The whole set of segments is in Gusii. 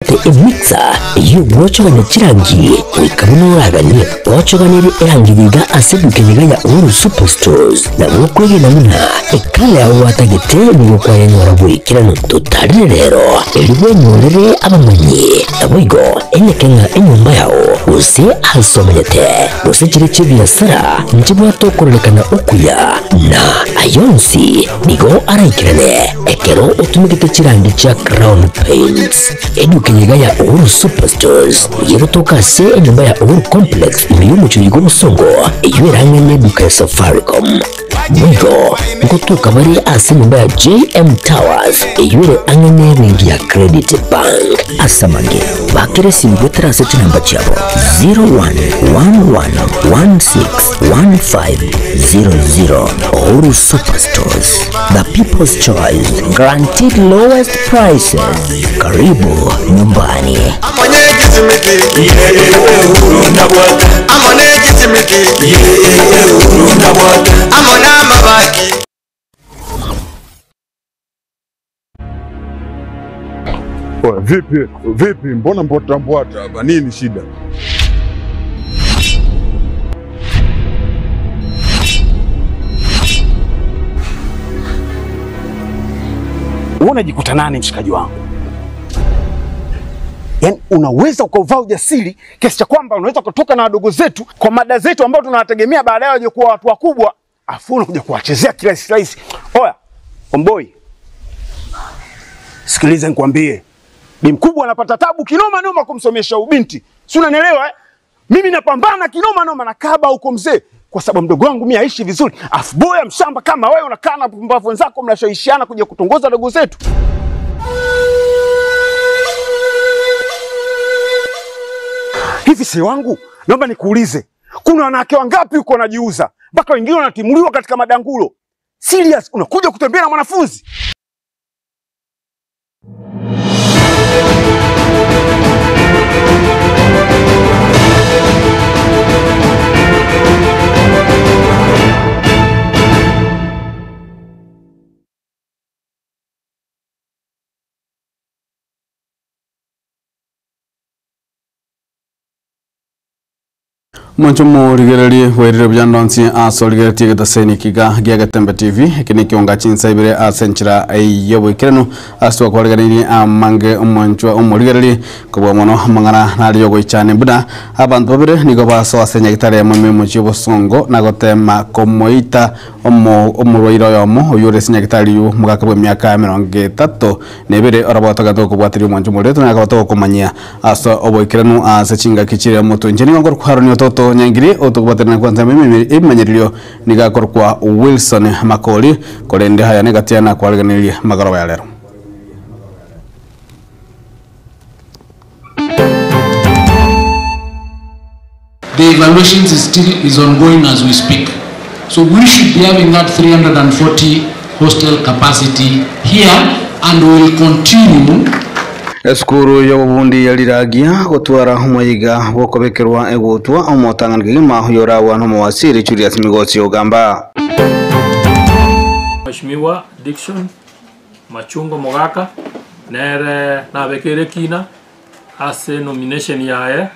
Emixer eyio gwochogania chirangi goika buna oraganie. Gwochoganirie erangi iga ase eduka eyio ya Uhuru Superstores, nabo okwegena buna ekala yao gwatagete nigo kwayenyora boikeranu. Totarire rero erio bwenyorere abamanyi, naboigo enyeke ng'a enyomba yao gose ase omenyete gose chiria chi'ebiasara nchibwate okororekana okuya, na ayonsi nigo araikerane ekero otumegete chirangi chia Crown Paints. Eduka eye iga ya Uhuru Superstores nigo egotoka ase enyomba ya Uhuru Complex ime y'omochie oyo bw'obosongo eyio erang'ane eduka ya Safaricom. Boigo ngotoka bare ase enyomba ya JM Towers eyio ere ang'e n'ebenki ya Credit Bank. Ase amange, bakera esimi goetera ase chinamba chiabo 0111161500. Uhuru Superstores, the people's choice, guaranteed lowest prices. Karibu nyumbani. Oya, vipi vipi, mbona mbwata mbwata hapa? Nini shida? Wewe unajikuta nani mshikaji wangu? Yaani unaweza ukauvaa ujasiri kiasi cha kwamba unaweza kutoka na wadogo zetu kwa mada zetu ambao tunawategemea baadaye waje kuwa watu wakubwa, afu unakuja kuwachezea kirahisi rahisi. Oya, omboi, sikiliza nikwambie, bi mkubwa anapata tabu kinoma noma kumsomesha ubinti, si unanielewa eh? Mimi napambana kinoma noma na kaba huko mzee, kwa sababu mdogo wangu mimi aishi vizuri, afu boya mshamba kama wewe unakaa na pumbavu wenzako mnashawishiana kuja kutongoza dogo zetu. Hivi si wangu, naomba nikuulize, kuna wanawake wangapi huko wanajiuza mpaka wengine wanatimuliwa katika madangulo? Serious, unakuja kutembea na mwanafunzi? Mwancho morigererie bwerire buya ndonsi ase origeretie egetaseni ekiga gia Getembe TV eke nekionga chinsa ibere ase enchera y'oboikeranu ase twakwareganeirie amange omwanchwa omorigererie kobua mono amang'ana nare yogoichania buna abanto babere nigo basoa ase nyagetari emo ime omochie obosongo na gotema komoita omo omorwaire oyomo oywo ore ase nyagetari oywo omogaka bw'emiaka emerongo etato na ebere orabwate ogento gokobwateria omwancho omorero tonyare koba togokomanyia ase oboikeranu ase chingaki chiria motwe. Inche nigo nkorokwa Haroni Ototo Nyangiri, otokobwaterana kwansa ebimanyererio nigo akorokwa Wilson Makori, korende aya negati yane nakwarigenerie magoroba ya rero. The evaluations is still is ongoing as we speak. So we should be having that 340 hostel capacity here and we will continue Esukuru y'obobundi ya Riragia gotwara omoyiga bw'okobekerwa egutwa omotang'ani kegima oyoragwa n'omowaziri Julius Migosi Ogamba. Mweshimiwa Dickson Machungo Mogaka nere nabekeire ekina ase nomination yaye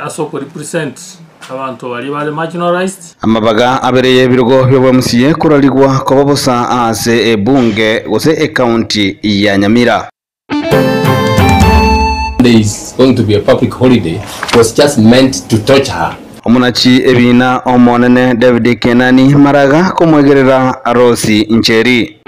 ase oko represent abanto baria bare marginalized. Amabaga abere y'ebirogo bi'obw'MCA korarigwa koba bosa ase ebunge gose ecounty ya Nyamira. Monday is going to be a public holiday was just meant to torture her. Omonachi ebiina Omonene David Kenani Maraga komwegerera Rose Njeri.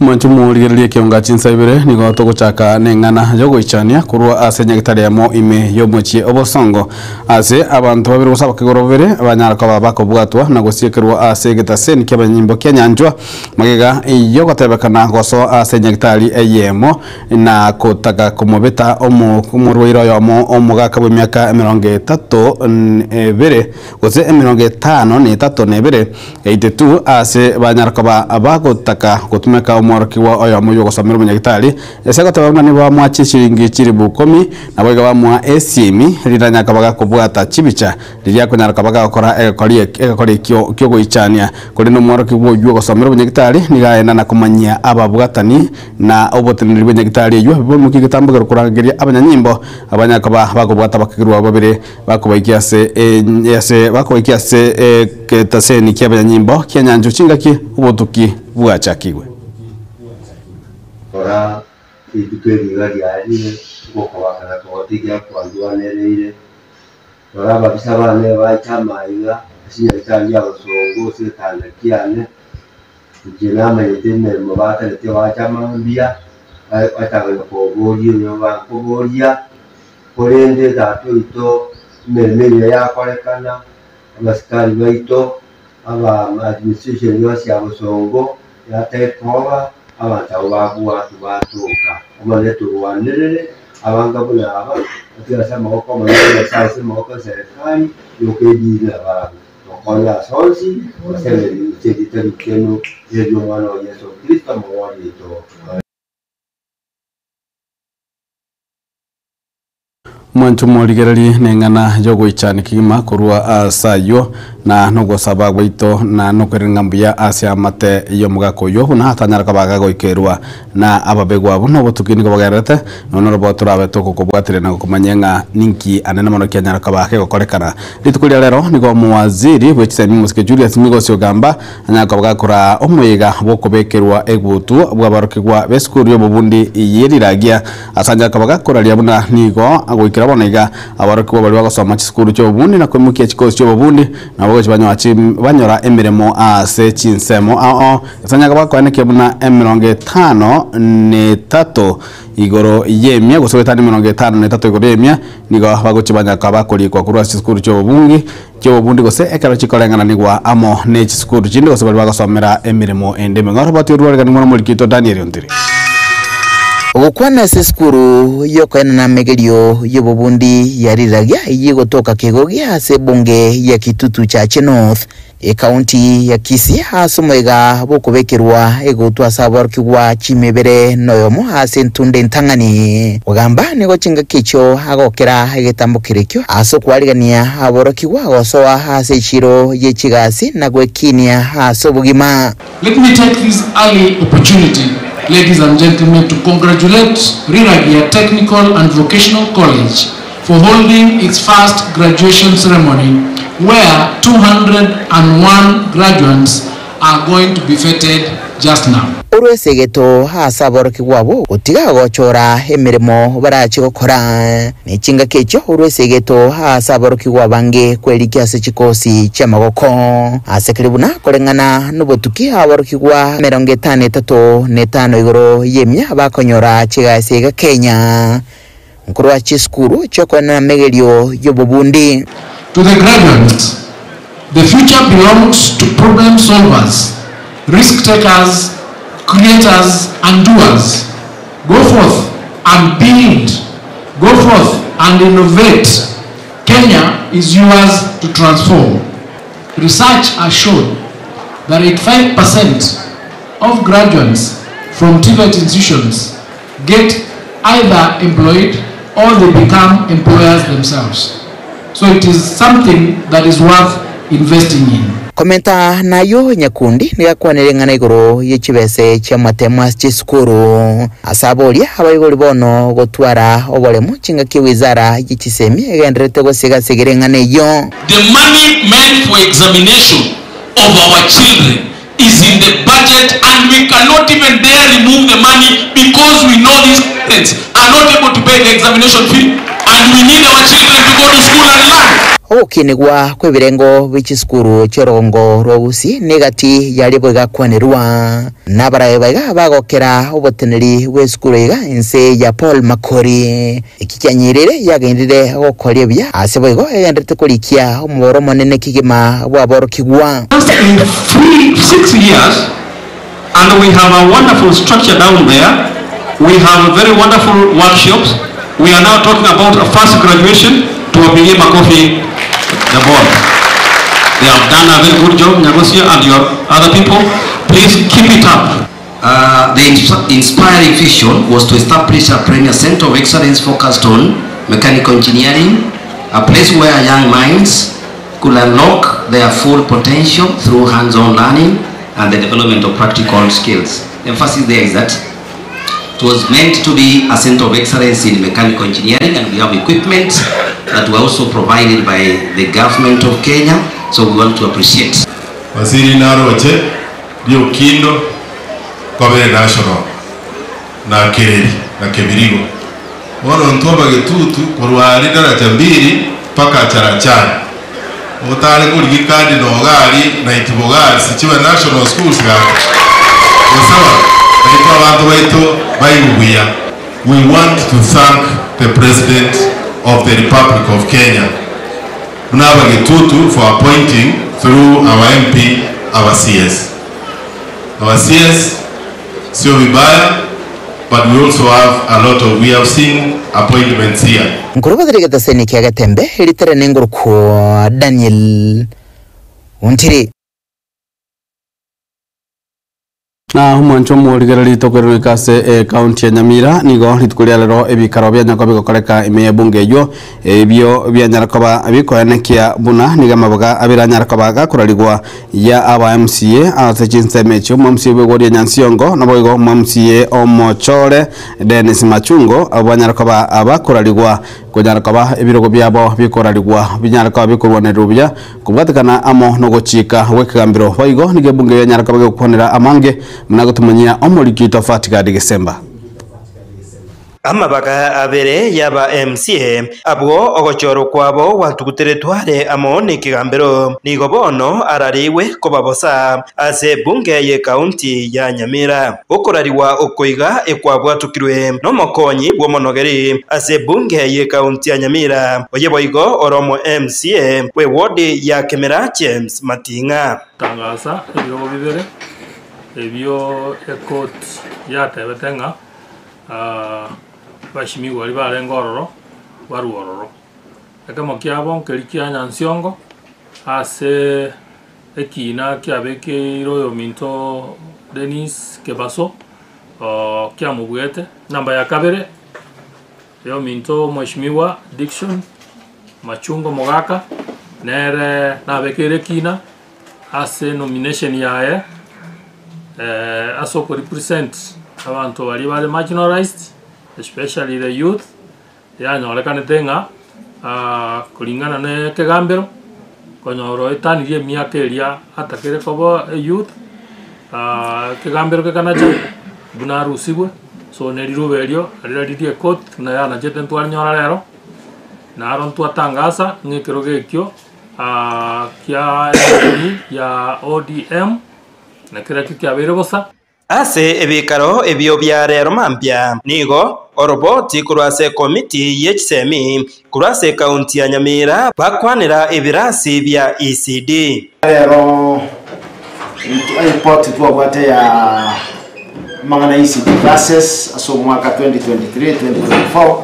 Mwanche morigererie ekionga chinsa ibere nigo togochaka neng'ana yogoichania korwa ase nyagetari emo ime y'omochie obosongo ase abanto babere gose abakegoro babere banyara koba bakobwatwa na gosiekerwa ase egetaseni ki'abanyanyimbo kia Nyanchwa magega yogotebekana gosoa ase nyagetari eyemo na kotaka komobeta omorwaire oyomo omogaka bw'emiaka emerongo etato ebere gose emerongo etano na etato na ebere 82 ase banyara koba bagotaka gotumeka omworokigwa oyomo oywo ogosomera obonyagitari, ase agoteba buna nigo bamoa chishilingi chilifu ikomi, naboigo bamoa esimi riranya akaba gakobwata chibicha riria akonyara koba gagokora egekori egekori ekio kiogoichania. Korende omworokigwa oywo ogosomera obonyagitari nigo aenda na komanyia ababwatani na oboteneneri bw'enyagitari eywo boimokie egetambokero korangeria abanyanyimbo abanyare koba bakobwata abakegirwa abwo babere Bakobaikia ase ase bakobaikia ase egetaseni ki'abanyanyimbo ki'enyancho chingaki obotuki bwachakigwe. Rora, rituko eri iga riarire, ogokobaka na kogotigia kwandwanereire. Rora, ababisa baane bacha amaiga ase nyagetari ya bosongo ase egetanda kiane. Inche namanyete emeremo batagete bacha mambia, batang'ana koboria oyo bankoboria. Korende Tata oito, emeremo emiya yakorekana, abasikari baito, aba administration yonsi ya bosongo ya take over, abanto abwo babwatwa batoka. Omonene torwanerere abange buna aba, batige ase amaboko amanene Nyasaye ase amaboko eserekari, yoka edini nabarabwo. Tokonye ase onsi, ase engencho y'erieta richenu, eri'Omwana oo Yeso Kristo, Omong'wansi oito. Amen. Mwanche omorigererie neng'ana y'ogoichania kegima korwa ase ayio, na nogosaba gwaito, na nokwerera ng'a mbuya ase amate y'omogaka oyio, buna atanyare koba gagoikerwa na ababegwa abwo, na obotuki nigo bogendererete, nonya norobo torabe togokobwatiria na gokomanyia ng'a ninki anene mono kianyara koba kegokorekana. Rituko ria rero nigo omowaziri bwe chisemi omosike Julius Migosi Ogamba anyare koba gakoraa omoyega bw'okobekerwa egutu bw'abarokigwa b'esukuru y'obobundi ye riragia Ase anchera akaba gakoraria buna nigo agoikera bono iga, aborokigwa baria bagosoma chisukuru chi'obobundi na koimokia chikosi chi'obobundi, nabo gochia banyoa chi banyora emeremo ase chinsemo ao ao. Ase anchera akaba gakoenekia buna emerongo etano na etato igoro y'emia, gose goetania emerongo etano na etato igoro y'emia, nigo bagochia banyara koba bakorikwa korwa ase chisukuru chi'obobungi chi'obobundi gose ekero chikoreng'ananigwa amo ne chisukuru chinde gose baria bagosomera emeremo ende emeng'ao. Roboti orwareganigwe nomoriki oito Daniel Ontiri. Ogokwana ase esukuru y'okoenana amegerio y'obobundi ya Riragia eyio egotoka Kegogi ase ebunge ya Kitutu Chache North, Ekaunti ya Kisii ase omoyega bw'okobekerwa egutwa ase aborokigwa chimebere noyomo ase entunda entang'ani. Kogamba nigo chingaki echio agokera egetambo kerekio ase okwarigania aborokigwa gosoa ase echiro ye chigasi na gwekinia ase obogima. Let me take this early opportunity, ladies and gentlemen, to congratulate Riragia Technical and Vocational College for holding its first graduation ceremony where 201 graduates are going to be feted just now. Orwe esegeto ase aborokigwa abwo gotiga gochora emeremo barache gokora. Ne chingaki echio orwe esegeto ase aborokigwa abange kwerikia ase chikosi chi'amagoko. Ase keri buna koreng'ana nobotuki aborokigwa emerongo etano etato na etano igoro y'emia bakonyora chigasi iga Kenya. Nkorwa chisukuru chi'okoenana amegerio y'obobundi. To the graduates, the future belongs to problem solvers, risk takers, creators and doers. Go forth and build, go forth and innovate. Kenya is yours to transform. Research has shown that 85% of graduates from TVET institutions get either employed or they become employers themselves. So it is something that is worth investing in. Komenta nayio nyakundi nigo akwanire ing'ana igoro ye chibese chi'amatemo ase chisukuru. Ase aboria abaibori bono gotwara oboremu chingaki ewizara ye chisemi egendererete gosiga-sigera eng'ana eyio. The money meant for examination of our children is in the budget and we cannot even dare remove the money because we know these parents are not able to pay the examination fee and we need our children to go to school and learn. Ogokinigwa kw'ebirengo bie chisukuru chi'orogongo rwa Gusii negati yaria boigo akwanerwa nabarabe baiga bagokera oboteneri bw'esukuru iga inse ya Paul Makori. Eki kianyereire yagenderire gokoria buya ase boigo egendererete korikia omoboro omonene kegima bw'aborokigwa. Just in three, 6 years and we have a wonderful structure down there. We have very wonderful workshops. We are now talking about a first graduation. Tuwapigie makofi the board. They have done a very good job, Nyagosia and your other people. Please keep it up. The inspiring vision was to establish a premier center of excellence focused on mechanical engineering, a place where young minds could unlock their full potential through hands-on learning and the development of practical skills. The emphasis there is that it was meant to be a center of excellence in mechanical engineering, and we have equipment that were also provided by the government of Kenya, so we want to appreciate. Waziri naroche riokindo kobere national na kereri na kebirigo bono intwe abagetutu korwa aria daraja mbili mpaka charachani otare korigia cardinal iga aria na itibo girls chibe national schools gaki gose bono naintwe abanto baito baigwe buya. We want to thank the President of the Republic of Kenya buna abagetutu for appointing through our MP our CS. Our CS sio vibaya but we also have a lot of we have seen appointments here. Nkorobothere getaseni kia Getembe ritere nengorokwa Daniel Ontiri. Na omwancho omorigereria rituko riroika ase ekaunti ya Nyamira, nigo rituko ria rero ebikaro bianya koba bigokoreka ime y'ebunge eyio, ebio bianyara koba bikoenekia buna nigo amaboga abere anyare koba gakorarigwa ya aba MCA ase chinsemo echio, omo MCA bw'egoria Nyansiongo naboigo omo MCA omochore Dennis Machungo abwo banyare koba abakorarigwa Konyara koba ebirogo biabo bikorarigwa binyare koba bikorwanererwa buya kobwatekana amo nogochika gw'ekegambero. Boigo nigo ebunge yanyare koba gegokwanera amange buna gotomanyia omoriki oito Fatigadi Gesemba. Amabaga abere y'aba MCA abwo ogochorwa kwabo gwatuguteretwe are amo nekegambero nigo bono ararigwe koba bosa ase ebunge y'ecounty ya Nyamira. Okorarigwa oko iga ekwabwatukirwe nomokonyi bw'omonogeri ase ebunge y'ecounty ya Nyamira, oye boigo ore omo MCA bw'eward ya Kemera James Mating'a. Tangasa ebirogo bibere ebio ecourt yatebete ng'a abashimigwa baria barenge ororo barwe ororo. Ekemo kiabo nkeria kia Nyansiongo ase ekina kiabekeire oyominto Dennis Kebaso kiamobuete. Namba ya kabere oyominto omweshimiwa Dickson Machungo Mogaka nere nabekeire ekina ase nomination yaye ase okorepresent abanto baria bare marginalized especially the youth yanyorekanete ng'a koringana ne ekegambero konyora oetanirie emiaka eria atakere koba eyouth ekegambero gekanacha buna arusigwe so ne riruba erio riria riria ecourt buna yanachete ntwarinyora rero naro ntwatangasa ng'a ekerogo ekio kia ya ODM na kera ekio kiabeire bosa. Ase ebikaro ebio bia rero mambia, nigo oroboti korwa ase ekomiti ye chisemi korwa ase ekaunti ya Nyamira bakwanera ebirasi bia ECD. Rero report twabwate ya amang'ana ECD classes ase omwaka 2023-2024.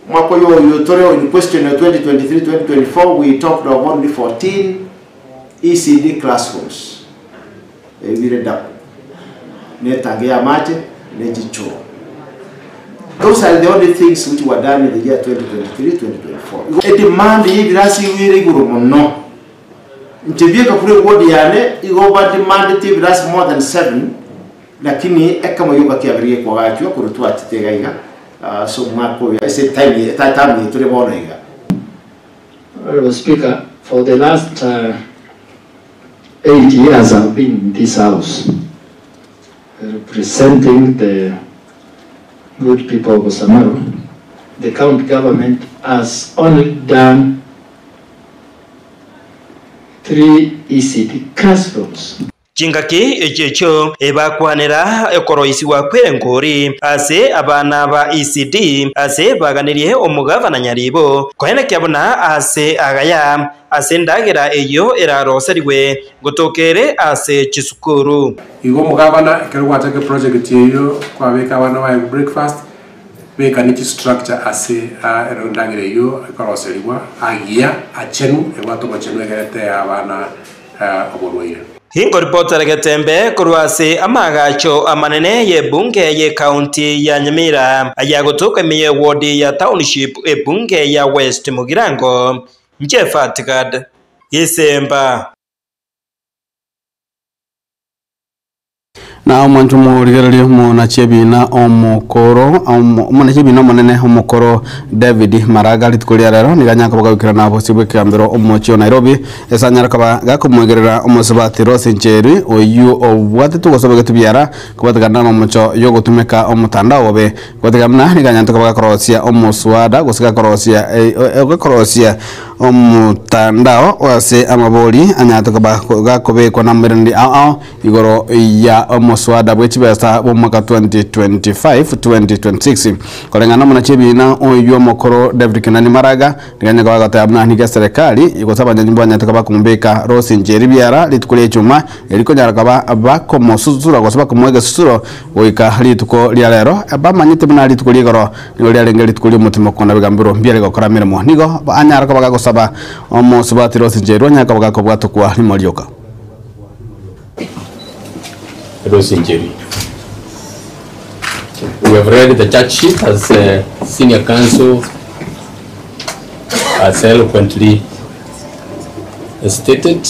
Mwaka oyo oyo tore in question ya 2023-2024 we talked of only 14 ECD classrooms. Ebire double. Netange ya mache nechichoo. Those are the only things which were done in the year 2023-2024. A demand y'ebirasi igwire iguru muno. Ntibieka kuri ward yane igoba demand y'ebirasi more than 7 lakini ekamo yoka kiabirie kwa gachwa kurutwa atitega iga. So mwako ya ese time ta time turi bona iga. Honorable Speaker, for the last 8 years I've been in this house representing the good people of Samaru. The county government has only done 3 ECD classrooms. Chingaki echio echio ebakwanera ekoroisigwa kw'enkori ase abana ba ECD ase baganirie omogavana Nyaribo koenekia buna ase agaya ase ndagera eyo eraroserigwe gotokere ase chisukuru. Igo omogavana ekero gwachaka project eyo kwabeka abana baye breakfast beka ni structure ase ndagera eyo ekoroserigwa agiya achenu ebwate obochenu egerete abana Oborwaire. Inkoripotera Getembe korwa ase amaagacho amanene y'ebunge y'ecounty ya Nyamira ayagotoka ime y'eward ya Township ebunge ya West Mugirango, inche Fatgad Gisemba. Na omwancho omorigereria omonachi ebiina omokoro, omonachi ebiina omonene omokoro David Maraga rituko ria rero nigo anyare koba gagoikerana bosio bw'ekegambero omochie o Nairobi ase anyare koba gakomoegerera omosubati Rose Njeri oyio obwatetwe gose obegetwe biara kobatekana n'amamocho yogotumeka omotandao bobe gotiga buna nigo anyarete koba gakorosia omoswada gose gakorosia gakorosia omotandao ase amabori anyarete koba gakobekwa namoiraneri ao ao Igoro ya omoswada bwe chibesa bw'omwaka 2025-2026. Koreng'ana omonachi ebiina oyio omokoro David Kenani Maraga nigo anyare koba agoteba buna nigo eserekari gose abanyanyimbo banyarete koba bakomobeka Rose Njeri biara rituko ria echuma eri konyara koba bakomosusura gose bakomoa egesusuro goika rituko ria rero bamanyete buna rituko ria igoro nigo riarenge rituko ri'omotimoko na bigambero mbiare gokora emeremo nigo anyare koba gagosaba omosubati Rose Njeru anyare koba gakobwatokwa rimo rioka. Rose Njeri. We have read the charge sheet as uh, senior counsel has eloquently stated.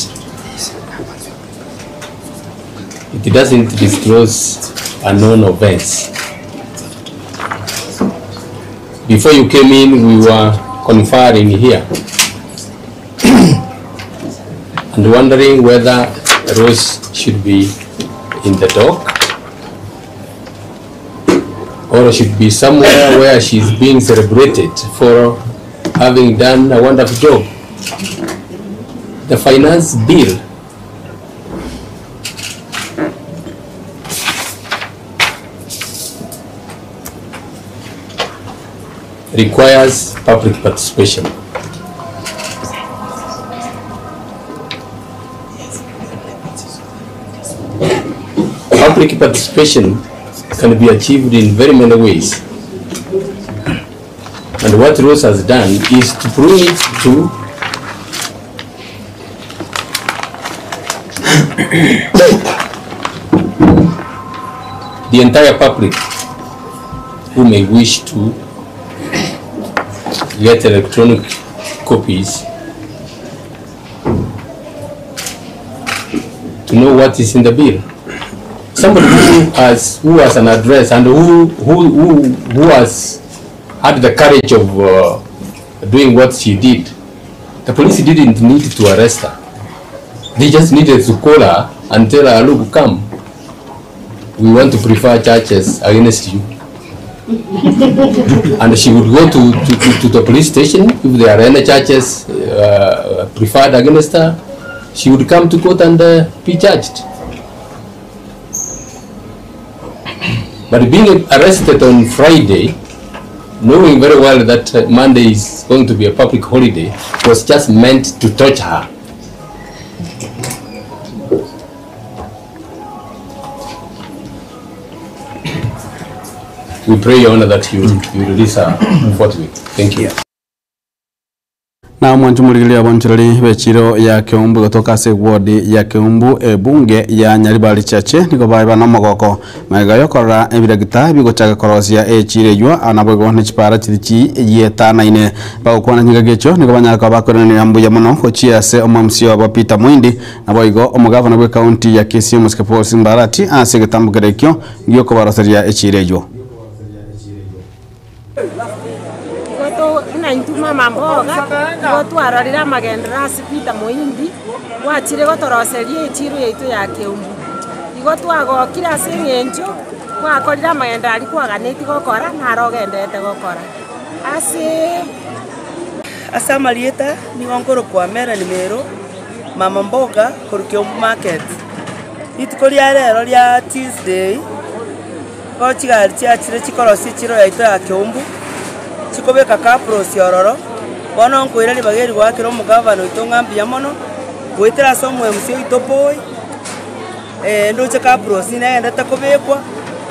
It doesn't disclose a known offense. Before you came in, we were conferring here and wondering whether Rose should be in the dock or should be somewhere where she's being celebrated for having done a wonderful job. The finance bill requires public participation. Public participation can be achieved in very many ways. And what Rose has done is to bring it to the entire public who may wish to get electronic copies to know what is in the bill. Somebody who has, who has an address and who, who, who, who has had the courage of uh, doing what she did, the police didn't need to arrest her. They just needed to call her and tell her, look, come. We want to prefer charges against you. and she would go to, to, to, to the police station if there are any charges uh, preferred against her. She would come to court and uh, be charged. But being arrested on Friday, knowing very well that uh, Monday is going to be a public holiday, was just meant to torture her. We pray, Your Honor, that you, you release her forthwith. Thank you. Na omwancho omorigereria abonchoreri b'echiro ya Keumbu gotoka ase eward ya Keumbu ebunge ya Nyaribari Chache nigo baeba nomogoko magega yokorora ebiragita bigochaka korosia echiro eywo naboigo ne chipara chiri chiyetanaine. Bagokwana chingaki echio nigo banyara koba bakoiraneria mbuya mono gochia ase omomc obo Peter Muindi naboigo omogavana bwe county ya Kisii omosike Paul Simbarati ase egetambo kere ekio giokobaroseria echiro eywo. Igo to buna intwe mama mboga, igo twarorire amagenderero ase Peter Moindi, gwachire gotoroseria echiro yaito ya Keumbu. Igo twagokire ase eng'encho, gwakorire amagenderero aria kwaganetie gokora, naro ogenderete gokora. Ase. Ase amarieta nigo nkorokwa Melanie Mero, mama mboga korwa Keumbu Market. Rituko ria rero ria Tuesday, Nigo chigari chiachire chikorosia echiro yaito ya Keumbu, chikobeka cabros ororo, bono nkoira ribaga eri goakera omogavana oito ng'a mbuya mono, goetera ase omo-MC oito Boy, ndoche cabros negenderete kobekwa,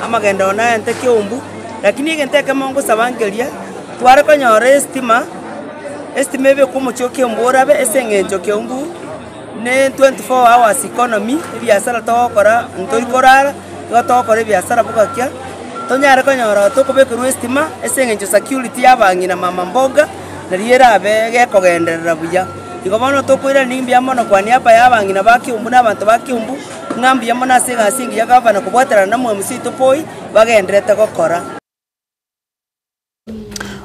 amagenderero naente Keumbu, lakini egento ekemo ngosaba nkeria, tware konyora estima, estima ebekwe omochie o Keumbu orabe ase eng'encho Keumbu. Ne 24 hours economy, ebiasara togokora ntori korara, igo togokora ebiasara bogakia, tonyare konyora tokobekerwa estima ase eng'encho security ya abang'ina mama mboga, nario erabe gekogenderera buya. Igo bono tokoirania mbuya mono kwa niaba ya abang'ina ba Kiambu na abanto ba Kiambu, ng'a mbuya mono ase egasi engiya gavana kobwaterana na omwemc oito Poi, bagendererete gokora.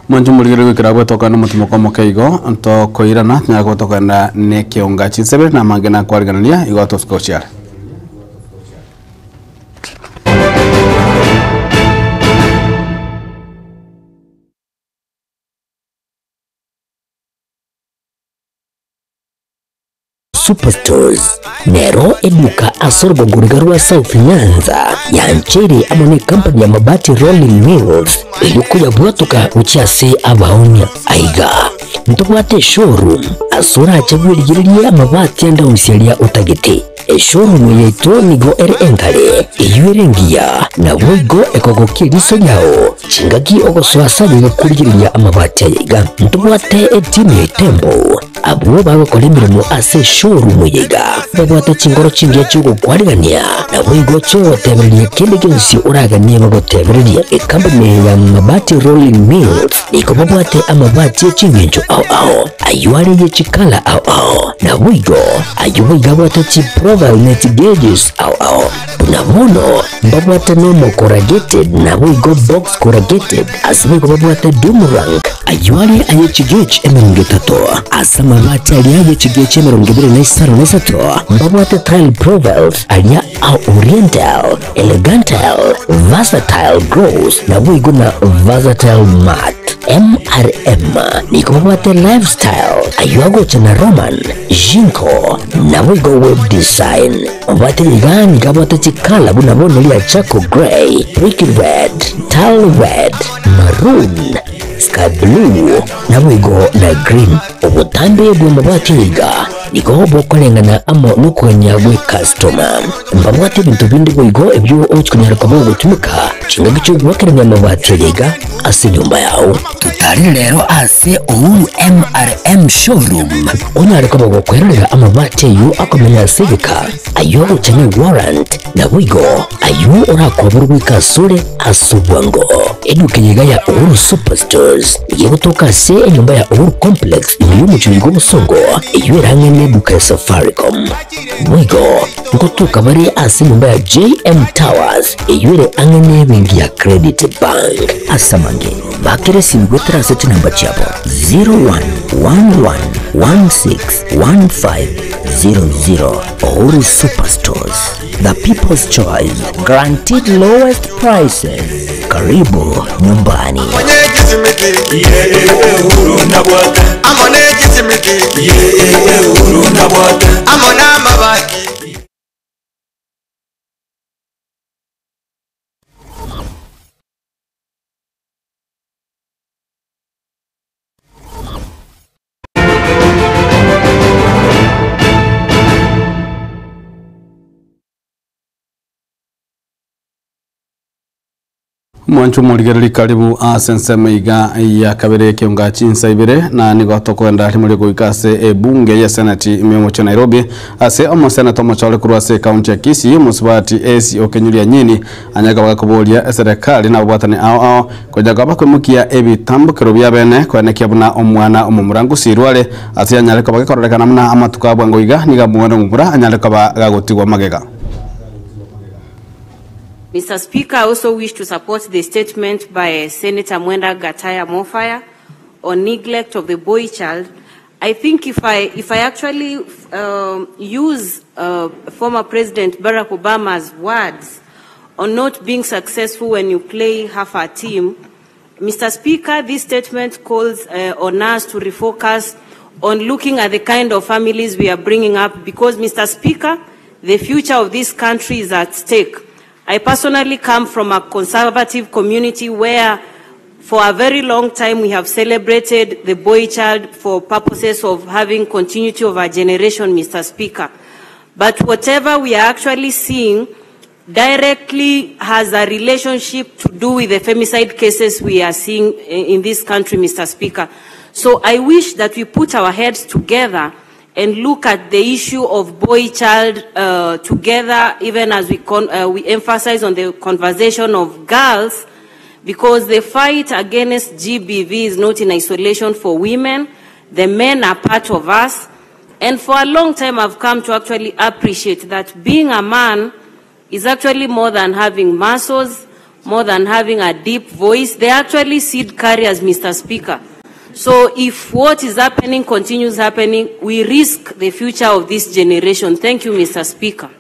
Mwanche omorigereria goikera abwo tokogenda nomotimoko omoke igo, ntokoirana tonyare koba tokogenda nekeonga chinsebe na amang'ina akwarigereria igo tosuke gochia are. Superstores nero eduka ase orogongo riga rwa South Nyanza yancheire amo ne company ya Mabati Rolling Mills eyio koyabwatoka gochia ase abaonia. Aiga ntobwate eshowroom ase orache bwerigererie amabati ande onsi aria otagete. Eshowroom yaito nigo ere engare, eyio ere engiya, naboigo ekogokia eriso riao chingaki ogosoa ase aye gokorigereria amabati aya iga. Ntobwate etimu ya Itembo Abwo bagokora emeremo ase eshowroom eye iga babwate chingoro chingiya chi'ogokwarigania, naboigo chi'ogotebereria kende gionsi oraganie bagotebererie. Ekampuni eye ya Mabati Rolling Mills nigo babwate amabati e chingencho ao ao, ayio are ye chikala ao ao, naboigo ayio boigo abwate chiprofile ne chigauges ao ao. Buna bono mbabwate normal corrugated naboigo box corrugated, ase boigo babwate doom rank, Ayio are aye chigech emerongo etato, ase amabati aria aye chigech emerongo ebere na isano na isato, mbabwate tile profiles aria a oriental, elegantal, versatile gloss, naboigo na versatile matte. MRM nigo babwate lifestyle, ayio agocha na Roman, Jinko, naboigo web design. Babwate iga nigo abwate chikala buna bono ria charcoal grey, brick red, tile red, maroon, Sky blue, naboigo na green. Obotambe bw'amabati iga nigo bokoreng'ana amo nokogania gw'ecustoma. Mbabwate ebinto binde boigo ebio ogochi konyara koba ogotumeka chingaki chi'ogoakerania amabati aya iga ase enyomba yao. Totarire rero ase Uhuru MRM Showroom onyare koba gokwerorera amabati ayio akomenya ase egeka, ayio ogocha ne warrant, naboigo ayio orakoberwe goika asore ase obwango. Eduka eye iga ya Uhuru Superstores nigo egotoka ase enyomba ya Uhuru Complex ime y'omochie oyo bw'obosongo, eyio ere ang'e neduka ya Safaricom. Boigo ngotoka bare ase enyomba ya JM Towers eyio ere ang'e nebenki ya Credit Bank. Ase amange, bakera esimi goetera ase chinamba chiabo 0111161500. Uhuru Superstores, the people's choice, guaranteed lowest prices. Karibu nyumbani. Mwancho omorigereria karibu ase ensemo iga ya kabere ekionga chinsa ibere na nigo tokoenda rimori goika ase ebunge ye senate ime omochie wa Nairobi ase omoseneta omochore korwa ase ekaunti ya Kisii omosubati Essie Okenyuri Anyini anyare koba gakoboria eserekari na ababwatani ao ao Konya koba koimokia ebitambokero bia bene, koenekia buna omwana omomura ngosirwe are, ase anyare koba gekororekana buna amatuko a bwango iga nigo omwana omomura anyare koba gagotigwa magega. Mister Speaker, I also wish to support the statement by Senator Mwenda Gataya Mofaya on neglect of the boy child. I think if I, if I actually use former President Barack Obama's words on not being successful when you play half a team, Mr. Speaker, this statement calls on us to refocus on looking at the kind of families we are bringing up because, Mr. Speaker, the future of this country is at stake. I personally come from a conservative community where for a very long time we have celebrated the boy child for purposes of having continuity of our generation, Mr. Speaker. But whatever we are actually seeing directly has a relationship to do with the femicide cases we are seeing in this country, Mr. Speaker. So I wish that we put our heads together and look at the issue of boy child uh, together, even as we, con- uh, we emphasize on the conversation of girls, because the fight against GBV is not in isolation for women. The men are part of us. And for a long time, I've come to actually appreciate that being a man is actually more than having muscles, more than having a deep voice. They're actually seed carriers, Mr. Speaker. So if what is happening continues happening, we risk the future of this generation. Thank you, Mr. Speaker.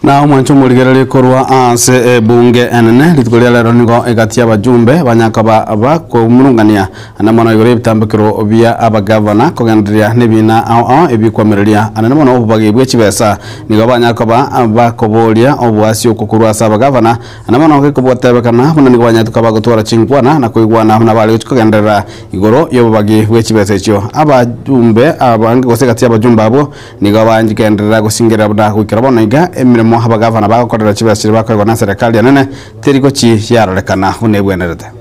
Na omwancho omorigereria korwa ase ebunge enene rituko ria rero nigo egati y'abajumbe banyakoba bakomurungania ane mono igoro y'ebitambekero bia abagavana kogendereria n'ebina ao ao ebikwamireria anene mono obobagi bwa chibesa nigo banyakoba bakoboria oboasi okwo korwa ase abagavana ane mono gekobwatebekana buna nigo banyatuka bagotwara chinkwana na koigwana buna bare gochi kogenderera igoro y'obobagi bwa chibesa echio abajumbe abange gose egati y'abajumbe abwo nigo bangenderera gosingerera buna goikera bono iga emiremo abagavana bagokorera chibesa chiria bakoegwa na serikali enene teri gochi yarorekana buna ebwenerete.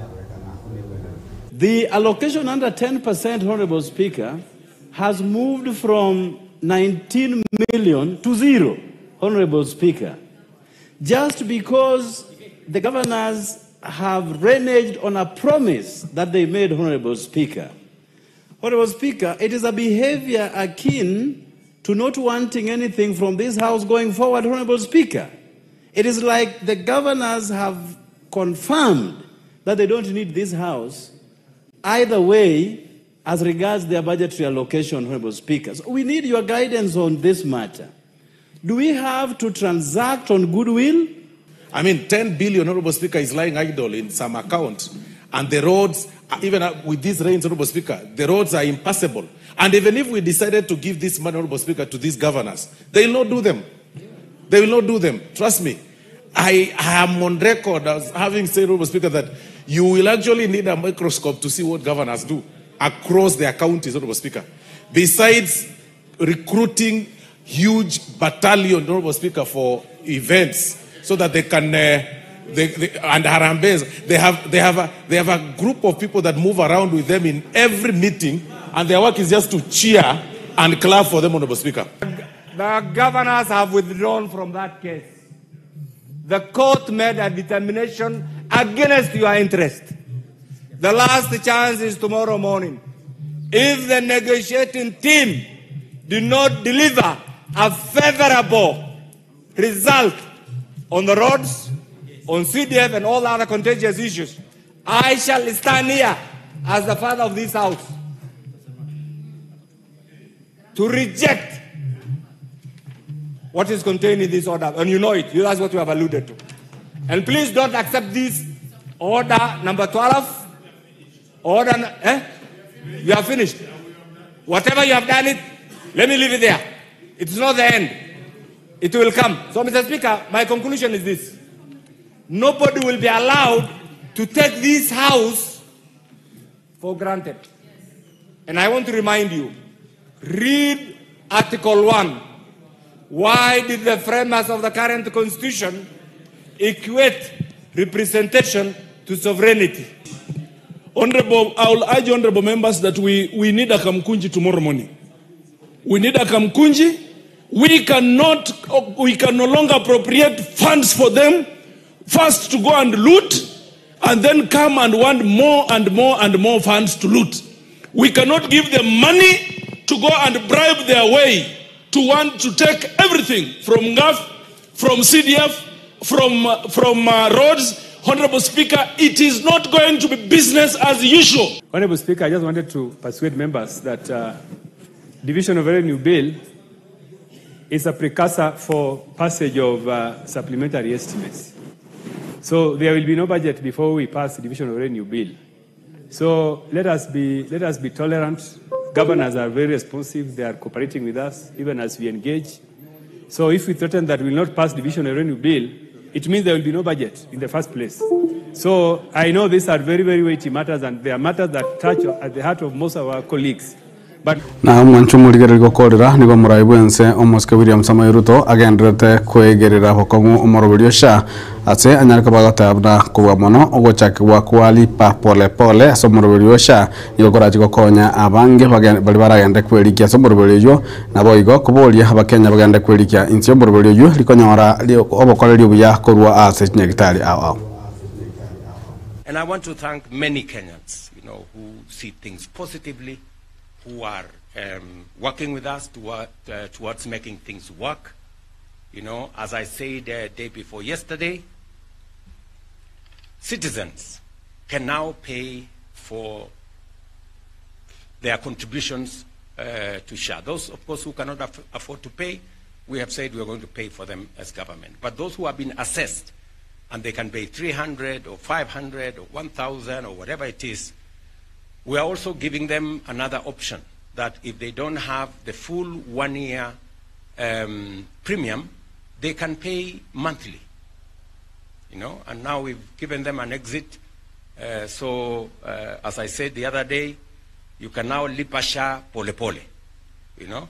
The allocation under 10%, Honorable Speaker, has moved from 19 million to zero, Honorable Speaker, just because the governors have reneged on a promise that they made, Honorable Speaker. Honorable Speaker, it is a behavior akin to not wanting anything from this House going forward, Honorable Speaker. It is like the governors have confirmed that they don't need this House either way as regards their budgetary allocation, Honorable Speaker. So we need your guidance on this matter. Do we have to transact on goodwill? I mean, 10 billion, Honorable Speaker, is lying idle in some account. And the roads, even with these rains, Honorable Speaker, the roads are impassable. And even if we decided to give this money, Honorable Speaker, to these governors, they will not do them. They will not do them. Trust me. I am on record as having said, Honorable Speaker, that you will actually need a microscope to see what governors do across their counties, Honorable Speaker. Besides recruiting huge battalion, Honorable Speaker, for events so that they can, and harambees, they have a group of people that move around with them in every meeting, and their work is just to cheer and clap for them, Honorable Speaker. The governors have withdrawn from that case. The court made a determination against your interest. The last chance is tomorrow morning. If the negotiating team do not deliver a favorable result on the roads, on CDF and all other contentious issues, I shall stand here as the father of this house to reject what is contained in this order. And you know it. That's what you have alluded to. And please don't accept this order number 12. Order, eh? You are finished. Whatever you have done it, let me leave it there. It's not the end. It will come. So, Mr. Speaker, my conclusion is this. Nobody will be allowed to take this house for granted. And I want to remind you, read Article 1. Why did the framers of the current constitution equate representation to sovereignty? Honorable, I will urge honorable members that we need a Kamkunji tomorrow morning. We need a Kamkunji. We can no longer appropriate funds for them, first to go and loot, and then come and want more and more and more funds to loot. We cannot give them money to go and bribe their way to want to take everything from GAF, from CDF, from roads. Honorable Speaker, it is not going to be business as usual. Honorable Speaker, I just wanted to persuade members that Division of Revenue Bill is a precursor for passage of supplementary estimates. So there will be no budget before we pass the Division of Revenue Bill. So let us be tolerant. Governors are very responsive. They are cooperating with us even as we engage. So if we threaten that we will not pass Division of Revenue Bill, it means there will be no budget in the first place. So I know these are very, very weighty matters, and they are matters that touch at the heart of most of our colleagues. Na omwancho omorigereria gokorera nigo omorai bwense omosike William Samoei Ruto agenderete kwegerera bokong'u omoroberio SHA ase anyare koba agoteba buna kobua mono ogochakigwa kwa lipa pole pole ase omoroberio o SHA nigo korachi gokonya abange baria baragende kwerikia ase omoroberio oywo naboigo koboria abakenya bagende kwerikia inse y'omoroberio oywo rikonyora obokoreri obuya korwa ase chinyagitari ao ao. And I want to thank many Kenyans, you know, who see things positively, who are working with us towards making things work. You know, as I said day before yesterday, citizens can now pay for their contributions to SHA. Those, of course, who cannot afford to pay, we have said we are going to pay for them as government. But those who have been assessed and they can pay 300 or 500 or 1,000 or whatever it is, we are also giving them another option that if they don't have the full one-year premium, they can pay monthly. You know, and now we've given them an exit. So, as I said the other day, you can now lipa SHA pole pole, you know,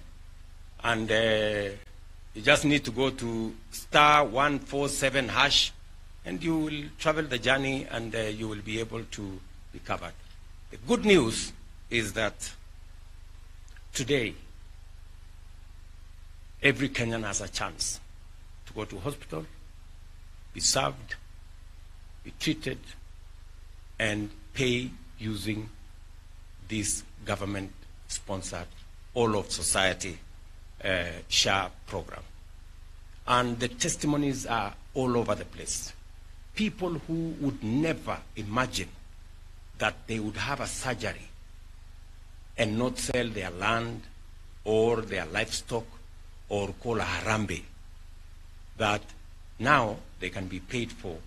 and you just need to go to *147# and you will travel the journey and you will be able to be covered. The good news is that today, every Kenyan has a chance to go to hospital, be served, be treated, and pay using this government-sponsored all of society SHA program. And the testimonies are all over the place. People who would never imagine that they would have a surgery and not sell their land or their livestock or call a harambee, that now they can be paid for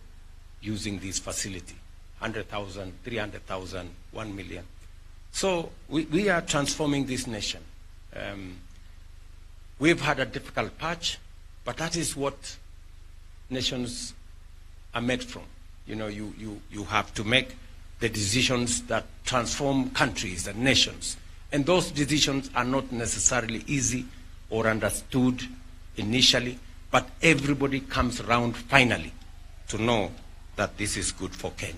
using this facility, 100,000, 300,000, 1 million. So we are transforming this nation. We've had a difficult patch, but that is what nations are made from. You know, you have to make the decisions that transform countries and nations. And those decisions are not necessarily easy or understood initially, but everybody comes round finally to know that this is good for Kenya.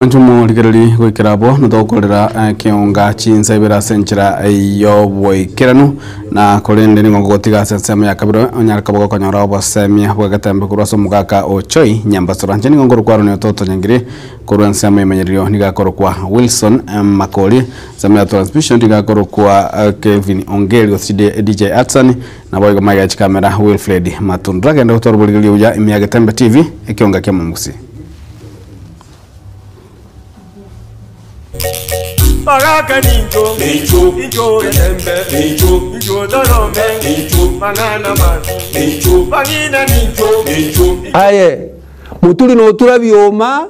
Nchumo rigereri gwikirabo nithokorera kionga chinsa ibira senchira yoboikeranu na korende ningo gotiga sensemo ya kabiro onyara kabogo konyora obosemia bwagatembe kurwa ase omogaka ochoi nyambasora nche ningo ngorokwarwo ni ototo nyangire korwa ensemo emenyererio nigakorokwa Wilson Makori ensemo ya transmission nigakorokwa Kevin Ongeri oside DJ Atson na boigo maiga chikamera Wilfred Matundra genda gotwara oborigereria buya ime ya Getembe TV ekionga kia Momusi. Baraka ninjo, ninjo, ninjo getembe, ninjo, ninjo dorome, ninjo, banana man, ninjo, bagina ninjo, ninjo. Aye, muturi no tura bioma,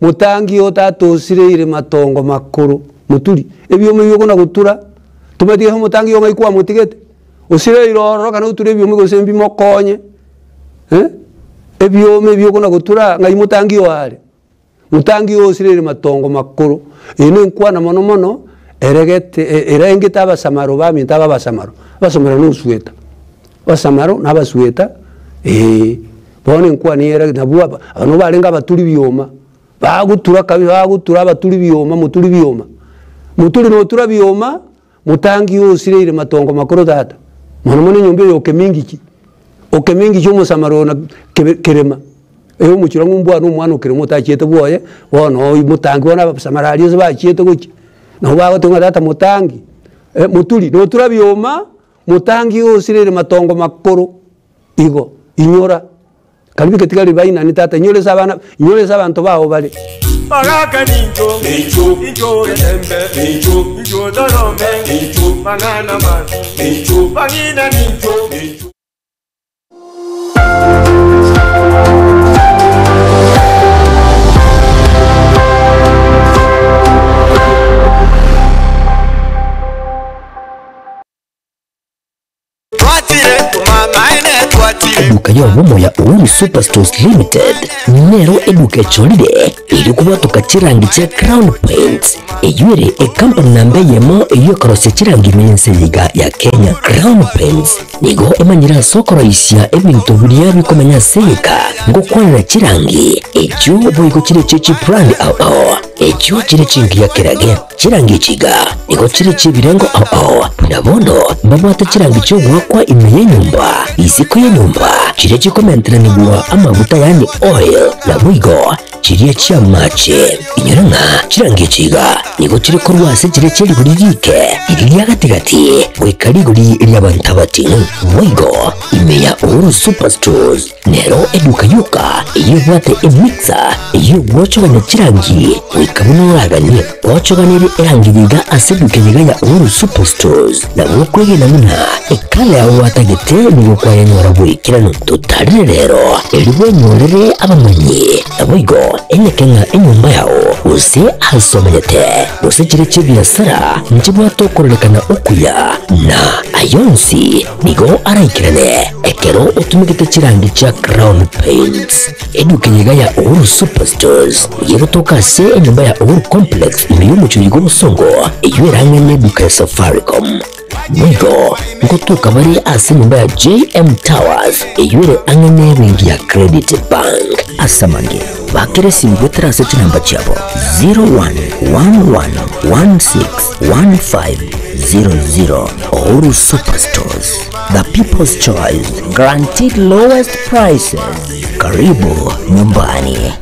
mutangi otatosireire matongo makuru, muturi. Ebioma byokona gutura, tumatige ho mutangi yo ngaikwa mutigete. Osire iroro kana uture ebioma gose mbimokonye. Ebioma byokona gutura ngai mutangi yo are. Mutangi osirire matongo makuru ino nkwana mono mono eregete erengete abasamaro bami ntaba basamaro basomera no sueta basamaro nabasueta bone nkwana era nabwa abano barenga abaturi bioma bagutura kabi bagutura abaturi bioma muturi bioma muturi no tura bioma mutangi osirire matongo makuru tata mono mono nyombe yokemingi ki okemingi cyo musamaro na kerema eyo muchira ngumbwa no mwana okire mutachiete bwoye bono mutangi bona basamara se bachiete gochi no bagotunga tata mutangi muturi no tura bioma mutangi osirire matongo makuru igo inyora karibi ketikali baina ni tata inyore sabana inyore sabantu bawo bali Baraka ninjo, ninjo, ninjo getembe, ninjo, ninjo dorome, ninjo, banana man, ninjo, bagina ninjo, ninjo. Eduka y'obomo ya Uhuru Superstores Limited nero eduka echorire eri kobwatoka chirangi chia Crown Paints eywo ere ekampani namba eyemo eywo ekorosia chirangi ime y'ense eye iga ya Kenya. Crown Paints nigo emanyire ase okoroisia ebinto biria bikomenya ase egeka ngokwanera chirangi echio boigo chire echio chibrand ao ao echio chire chingiya kerage. Chirangi echi iga nigo chire chi'ebirengo ao ao, buna bono mbabwate chirangi chi'ogoakwa ime y'enyomba, isiko y'enyomba, chiria chikomenteranigwa amaguta yaani oil, naboigo chiria chi'amache. Inyora ng'a chirangi echi iga nigo chire korwa ase chiria chie rigori riike, riria ria gati-gati, goika rigori ri'abanto abating'u. Boigo ime ya Uhuru Superstores Nero eduka yoka eyio ebwate emixer eyio egwochogania chirangi goika buna oraganie. Gwochoganirie erangi iga ase eduka eye iga ya Uhuru Superstores nabo okwegena buna ekala yao gwatagete nigo kwayenyora boikeranu. Totarire rero erio bwenyorere abamanyi naboigo enyeke ng'a enyomba yao gose ase omenyete gose chire chi'ebiasara nchibwate okororekana okuya na ayonsi Nigo araikerane ekero otumegete chirangi chia Crown Paints. Eduka eye iga ya Uhuru Superstores nigo egotoka ase enyomba ya Uhuru Complex ime y'omochie oyo bw'obosongo eyio erang'aine eduka ya Safaricom. Boigo ngotoka bare ase enyomba ya JM Towers eyio ere ang'e n'ebenki ya Credit Bank. Ase amange, bakera esimi goetera ase chinamba chiabo 0111161500. Uhuru Superstores, the people's choice, guaranteed lowest prices. Karibu nyumbani.